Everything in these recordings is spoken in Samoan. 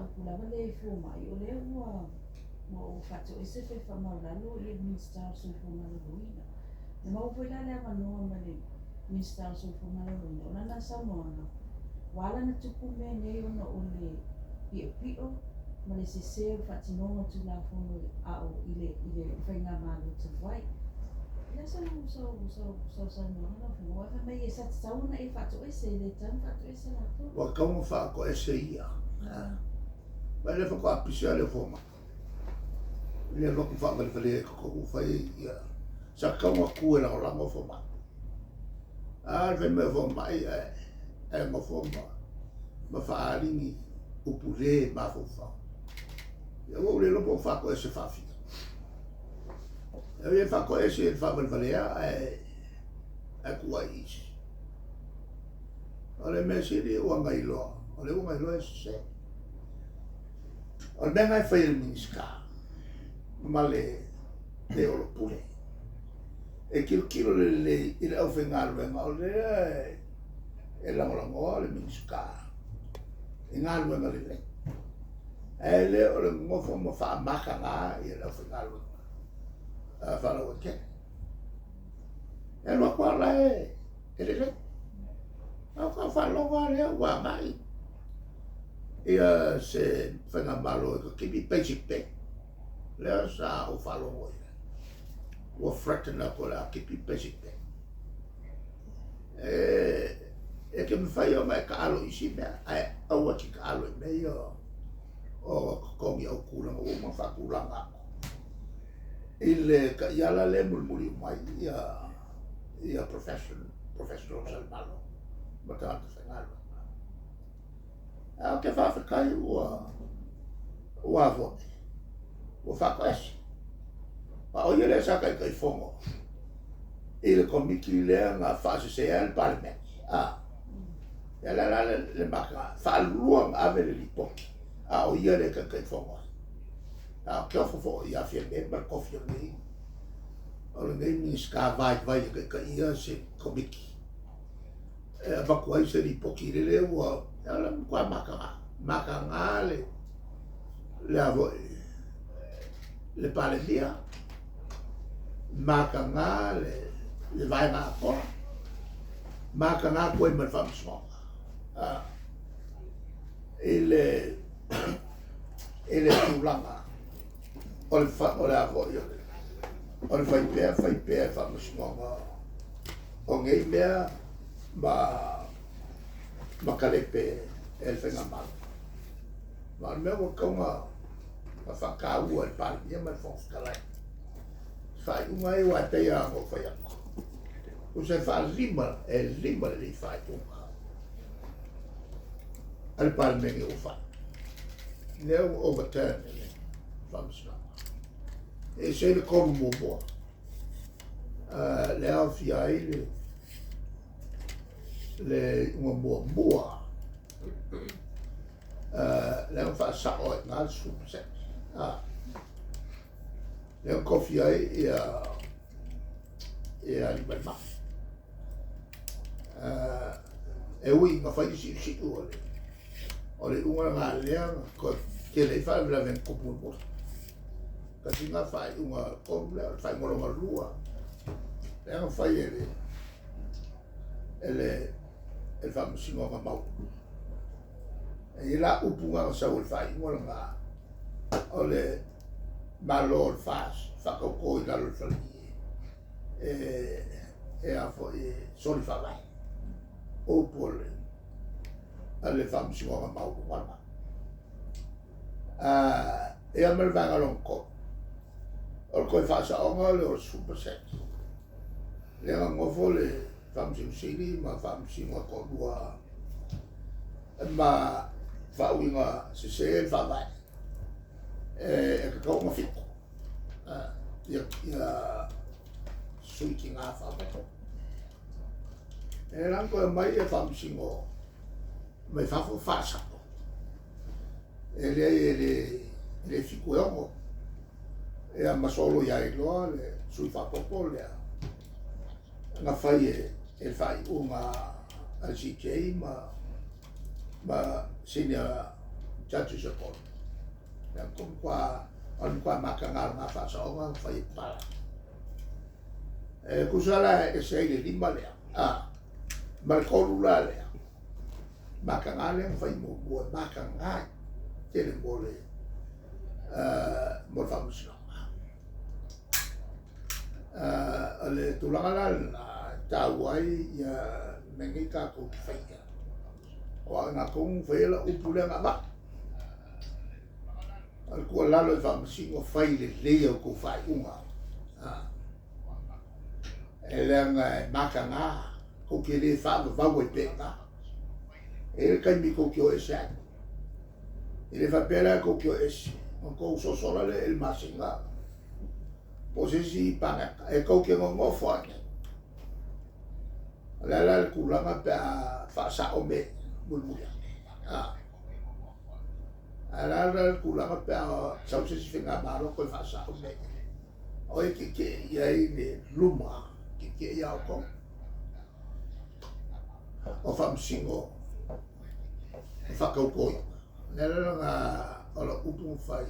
mataupu lava lea i fomai, o lea ua ou faatoese pe faamaualalo le Minisita o le Soifua Maloloina. Na maua foi la le avanoa ma le Minisita o le Soifua Maloloina, o lana saunoaga, ua ala ona tupu mea nei ona o le piopio ma le sese o le faatinoga o Tulafono a o i le faigamalo talu ai. O le a sau saunoaga lau Afioga? Aua fai mai sa tatau ona e faatoese, e le tatau ona faatoese latou. Ua tatau ona faatoese ia. Ma e le faatoa pisi lava le fomai. E le avatu faavalevalea i totonu fai ia. Sa tatau ona tu e lagolago fomai. A le fai mai o fomai ae nofo ma faaali ni upu le mafaufau. Ia ua ou le iloa po o faatoese faafia. E faatoese i le faavalevalea ae tuuai i isi. O le mea sili ua gailoa, o lea ua gailoa e sese. O le mea lena e fai e le Minisita ma le Olo Pule, e tilotilo lelei i le aufaigaluega o lea e lagolagoa le Minisita i galuega lelei. Ae le o le nonofo ma faamataga ia le aufaigaluega faalauaitele. E alu atu lava la e lelei. A o ka faalogo lava lea ua agai ia se faigamalo e toeitiiti basic pay. Lea sa ou faalogo i ai. Ua threaten atu o le a tipi basic pay. E te mafai ona e taalo i isi mea, ae aua e te taalo i mea ia o totogi autulaga ua uma ona faatulaga atu. I le taiala lea e mulimuli mai ia professionals a le Malo ma tagata faigaluega. Ae ou te faafetai ua foi, ua faatoese. A o ia lea sa Taitaifono i le Komiti lea na faasese ai le Palemene. Ia lea la le mata, faalua ona ave le lipoti, a o ia lea e Taitaifono ai. A o Keofa foi ia Fiame ma le tofi o lenei Minisita vaivai e taitaia se Komiti e avatu ai se lipoti i lele ua matua mataga, mataga le foi le Palemia, mataga le vaega atoa, mataga atu ai ma le Faamasinoga i le tulaga o le foi o le fai pea fai pea e Faamasinoga o nei mea ma kalepe e le faigamalo. Ma o le mea ua tatau ona faataua e le Palemia ma le Fofoga Fetalai. Faaiuga ai aua e pei lava ona ou fai atu, tusa e faalima, e lima lelei faaiuga a le Palemene ua fai. Lea ua overturn e le Faamasinoga. E ese le tolu muamua, le aofia ai le iuga muamua, lea na faasao ai i ina le 10%. Lea na tofi ai ia Aliimalemanu. E ui ina fai le siusiu o le iuga lena lea na toe tele ai faalavelave na tupu mulimuli. Tasi lena faaiuga tonu lea, o le faaiuga lona lua lea na fai e le Faamasinoga Maualuga. E i ai la upu na na sau i le faaiuga lena, o le Malo o le FAST faatauto i lalo o le faleie e a foi e soli faavae. O upu o le Faamasinoga Maualuga lena. Ia ma le vaega lona tolu, o le toe faasaoga lea o le 10%. Lea na nofo le Faamasino Sili ma Faamasino e toalua ma faauiga sese le faavae e tatau ona 7 ia sui tina faaopoopo. E la toe aumai e Faamasino mai fafo faasao. E leai e le 7 e 6. Ia ma solo ia iloa le sui faaopoopo lea na fai e le faaiuga a le CJ ma senior Judges e tolu. Lea ko matua, o le matua mataga o lena faasaoga na fai e papalagi. E tusa la e ese ai le lima lea, a, ma le tolu la lea, mataga lea na fai muamua, e mataga tele mo le faamasinoga. O le tulaga la lena e taua ai ia mea nei tatou te faia. O au ina tonu faia lau upu lea na avatu. O le tuualalo i faamasino fai lelei a outou faaiuga. E leaga e mataga, tou te le faavavau ai pea i ina. E i ai le taimi tou te o ese ai. E le faapea la tou te o ese, ona tou sosola lea i le masina po o se isi paneta, e tou te nonofo lava i inei. O le a la le tulaga pe a faasao mea ia mulimuli ane? Ae o le a la le tulaga pe a sau se isi faigamalo toe faasao mea ia? O ai e tietie i ai le luma, tietie ia outou? O faamasino e faatautoina. O le ala lena o lau upu na fai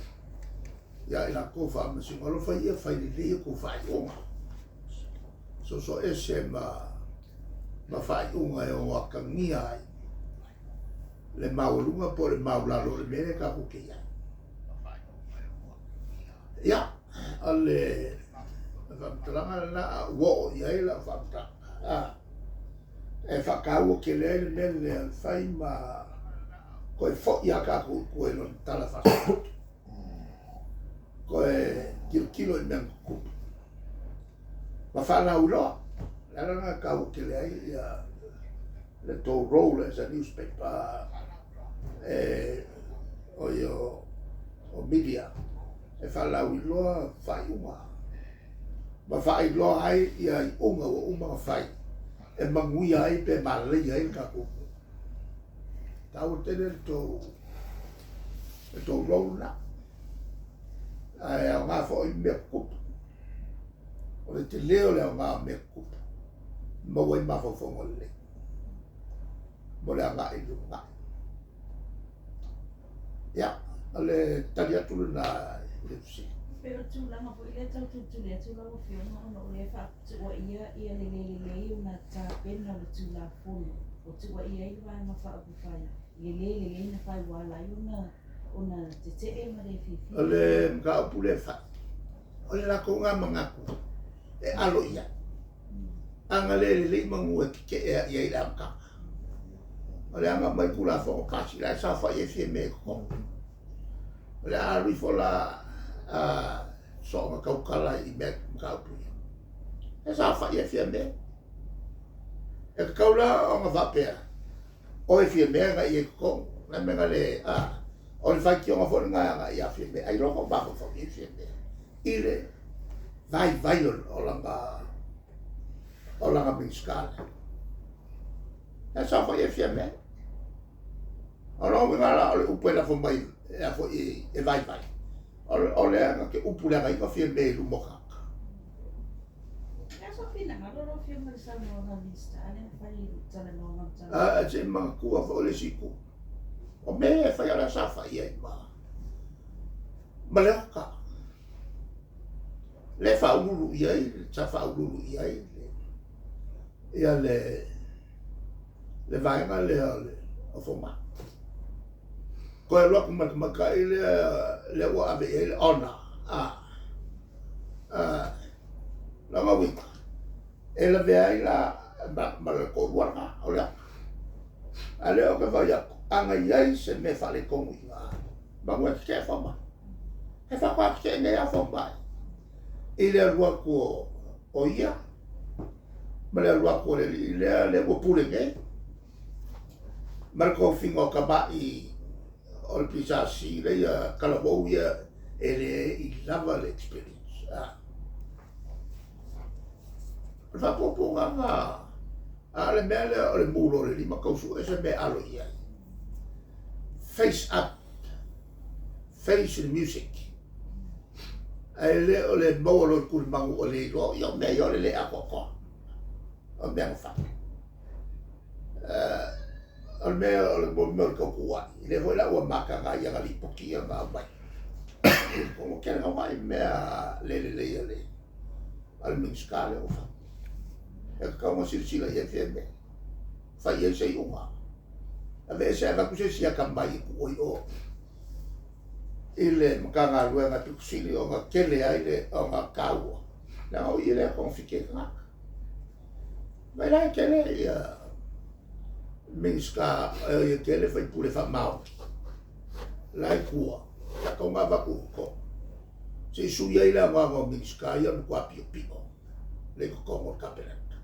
ia i latou faamasino, alofa ia fai lelei a outou faaiuga. Soso ese ma faaiuga e ono atagia ai le maualuga po o le maulalo o le mea lea tatou te i ai. Ia, o le faamatalaga lena a ua oo i ai lau faamatalaga. E faataua tele ai le mea lea o le fai ma toe foi a tatou i tua i lona tala faasolopito. Toe tilotilo i mea na tutupu ma faalauiloa. O le ala lena e taua tele ai ia le tou role as a newspaper e o ia o media e faalauiloa faaiuga ma faailoa ai ia iuga ua uma ona fai e manuia ai pe malaia ai le tatou atunuu. Taua tele le tou role lena. Ae aoga foi mea tutupu. O le tele o le aoga o mea tutupu, maua ai mafaufauga lelei mo le agai i le lumanai. Ia, o le tali atu lena i le fesili. Pei o le tulaga foi lea e tau tulituli atu lau Afioga ona o lea e faatuaia ia le le lelei ona tapena o le Tulafono ua tuuaia ai le Vaega Faaupufai i le le lelei ona fai ua ala ai ona tetee ma le fiafia. O le mataupu lea e fai, o le latou lena manatu e alo i ai. Ana le lelei manu e tetee i ai i le amataga. O le aga mai Tulafono pasi la e saofai ai Fiame i totonu. O le a alu ifo la soona tautala i mea mataupu ia. E saofai ai Fiame. E tatau la ona faapea, oe Fiame agai i ai i totonu. Le mea na le, o le faitioga foi lena e agai ia Fiame, ailoga o mafaufau i ai Fiame i le vaivai o lana Minisita lea. E saofai ai Fiame. O lona uiga la o le upu e lafo mai e a foi e vaivai, o lea na te upu leaga ai Fiame i luma o tagata. E aso finagalo lau Afioga i le saunoaga a Minisita lea na fai i le talanoaga ma A se i manatua foi o le isi itu, o mea e fai o le a saofai ai ma le oka. Le faaululu i ai, sa faaululu i ai ia le vaega lea o le o fomai. Toe alu atu ma le tamaitai lea ua ave i ai le ona. Lona uiga, e lavea ai la ma le toalua lena o le oka. A o lea ou te vaai atu, ana i ai se mea faaletonu i ina, manu e tetee fomai. E faatoa tetee nei lava fomai i le alu atu o ia ma le alu atu o le alii lea ua pule nei ma le tofiga o tamai o le PSC lea ia talavou ia e le i lava le experience. O le faapuapuaga lena, a o le mea lea o le mulo o le lima tau sue se mea e alo i ai. Face up, face the music. Ae le o le maua loa i le tulimanu o le iloa, ia o mea ia o le le atoatoa. O mea na fai. O le mea o le mea o le tautuua'i, lea foi la ua mataga ai ana lipoti ia na aumai. Ua tele naunai mea le lelei a le a le Minisita lea ua fai. E tatau ona silasila i ai Fiame, fai i ai se iuga. Aveese ae avatu se isi atamai e tuu ai i o i le Matagaluega e pito sili ona tele ai le ona taua, leaga o i lea e togafiti ai tagata. Vaai la e tele ia Minisita, e tele sui usufono faamaoni la e i tua, sa tatau ona avatu i totonu se i sui ai le anoano o Minisita ia o le matua piopio le i totonu o le Kapeneta.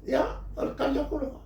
Ia, o le tali atu lena.